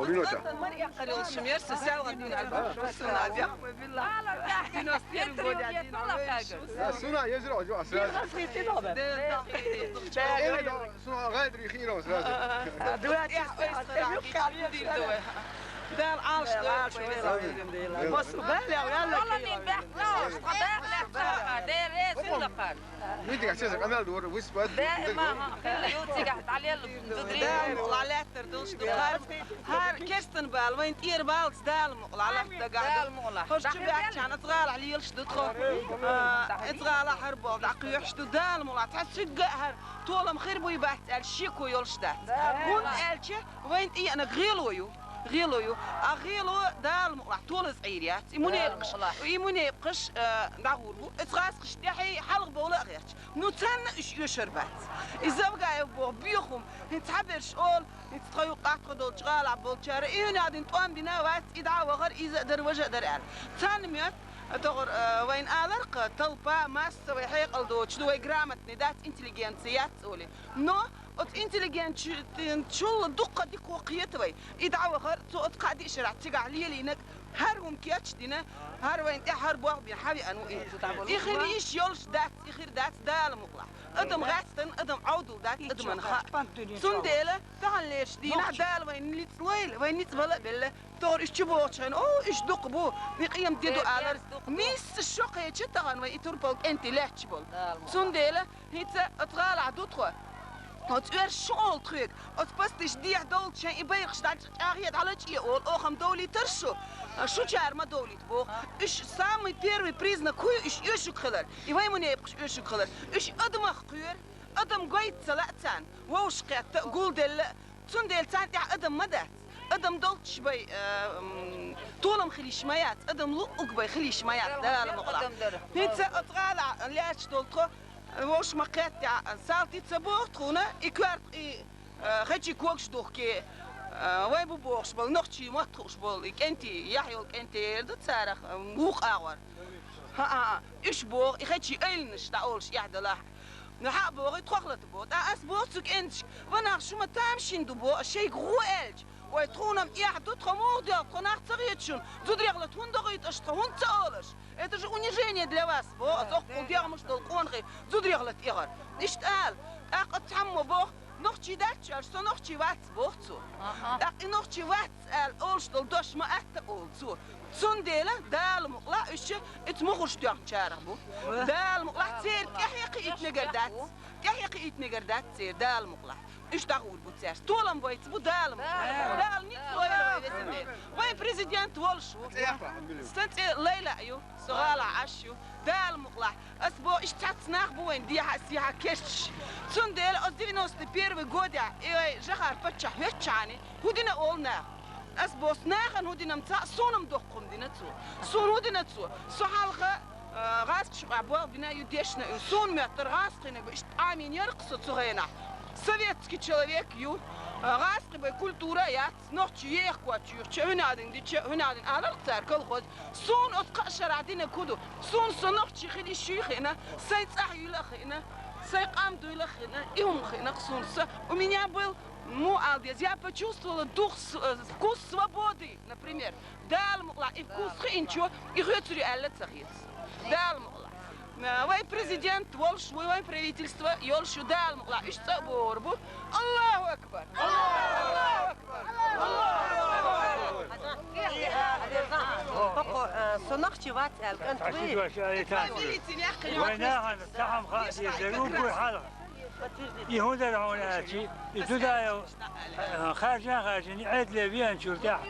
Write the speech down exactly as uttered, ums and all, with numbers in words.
Минута. Мар якъарил шумер, сосял дин альбом, сунадя. Девяносто первый год я дин альбом. Суна, езра, жо, асра. Суна, гайдри хиро, сразу. Дал алш. Амин. Амин. Амин. Видите, как сейчас канал дур, выспать. Даим, ага, цига талел, зудри. Даим, лалеттер, дулш, духар. Хар керстен бал, вайн тир бал, Дала мукъла, Аллах дага. Дала мукъла. Хош чу бачана, цгала лилш дутхо. Цгала хар бол, дакъ юхш ду, Дала мукъла. Та сигга хар, толам хир буй бац, ал шику йолш дац. Гун алча, вайн тиана гило ю. Гило ю. А гило Дала мукъла, толаз айряц. Имуне, имуне кыш, дагурбу. Эцгас кыш тяхи, халг бола герч. Ну, цанна иш юшар бац. Изавгаев бо, бихум, хин цаберш ол, хин цхаю къатха дол чгала болчара. Июнадин тон дина вац, ида вагар, иза дар важа дар ал. Цан мет, тогор, вайн аларка, толпа, массовый хекъал доч, вай грамотный дац, интеллигенция яц оли. Но, от интеллигенция чул дукка дико киетвай. Ида вагар, цо от кади шарат, цига лилинак, Хар гум кечдина, хар вайн тя хар бох бин хави ану и. Ихир иш йолш дац, ихир дац Дала мукъла. Адам гастан, адам аудул дац, адам ха. Цундела, тахан леш дина Дала вайн лиц лойл, вайн лиц бала белла. Тор иш чу бохчан, о, иш дук бу. Ми къиям деду алар. Мис шо кече тахан вай итур пол энти леч бол. Цундела, Хица атгъала дутхо. Оц уьр шу ол тхуьг. Оц пастиш дехь долча и байрхаш дал чӀагӀе далачӀе ол, охам довлитар шу. Шу чар ма довлит бох. Уьш самый первый признак хуй уьш уьшуг хилар. И вай мунепкаш уьшуг хилар. Уьш адамах кхуьр. Адам гойтца лаъцан. Вовш кхетта гулделла. Цундел цан тӀехь адам ма дац. Адам долчш бай, э, м, толам хилиш ма яц, адам луъуг бай хилиш ма яц, Дала мукъла. Хица атгъала лач долтхо, вовш ма кхетта, салти ца бохтхуна, и кварт, и, э, хачи когш духке, э, вай бу бохш бол, нохчи ма тхуш бол, и кенти, яхь йол кенти ерда царах, э, мух агъвар. Ха-а, иш бох, и хачи айлнаш да олш яхдалах. Наха бохи тхохлата бо. Та ас бо цу кӀенчик. Ванах шума тамшин ду бо, шейг гу элч. Ой, тхунам ях ду, тхо мух дел, тхо нах цагъет шун. Зудряхлат хун догъит аш, тхо хун ца олаш. Это же унижение для вас, бо, ас ох кул дягмуш дол къонхи. Зудряхлат игъар. Ишт ал. Тахъа цаммо бох. Нохчи дач, аш со нохчи вац бох цу. Тахъи нохчи вац ал, олш дол дош ма атта ол цу. Цундела Дала мукъла уьш ит мухуш тёхчарах бу. Дала мукъла цер кехе кхиитнегар дац. Кехе кхиитнегар дац цер Дала мукъла. Уьш дагъур бу цер. Толам бойц бу Дала мукъла. Дала ник лоя весен дер. Вай президент волшу. Сан цӀе Лайла ю, со гъала Ӏаш ю. Дала мукъла. Ас бо иш цац нах бу вайн дехьа сиха кешш. Цундела оз девяносто первый годя, и вай Жахар паччахь хӀоьтчани, хӀу дина ол нах. Ас бос нахан хӀу динам ца, сунам доккхум дина цо. Сун хӀу дина цо. Со хьалха, э, гӀазкхи шуьга бо бина ю дешна ю. Сун меттар гӀазкхинаг бу, ишт амин яркъ со цу гӀена. Советский человек ю. Э, гӀазкхи бай культура яц, нохчи ех квач ю. Че хӀунадин ди, че хӀунадин алар цар колхоз. Сун от кхашара дина куду. Сун со нохчи хили шуй хина, сай цӀах юла хина, сай къам дуйла хина, и хум хина сун со. У меня был Му алдез, я почувствовала дух с-, э, вкус свободы, например. Дала мукъла, и вкус хиинчо, и хецури алла цахиц. Дала мукъла. Э, вай президент волш, вай, вай правительство йолш, Дала мукъла, иш цӀа бор бу. Аллаху акбар! Аллаху акбар! Аллаху акбар! Э, со нохчи вац ал кӀант вай. Вай нахан, тахам ха, дезер, угу хала. И хӀун дара хьуна аьлчи, и Дудаев, э, харжан-харжани Ӏедале веанчул тӀехь,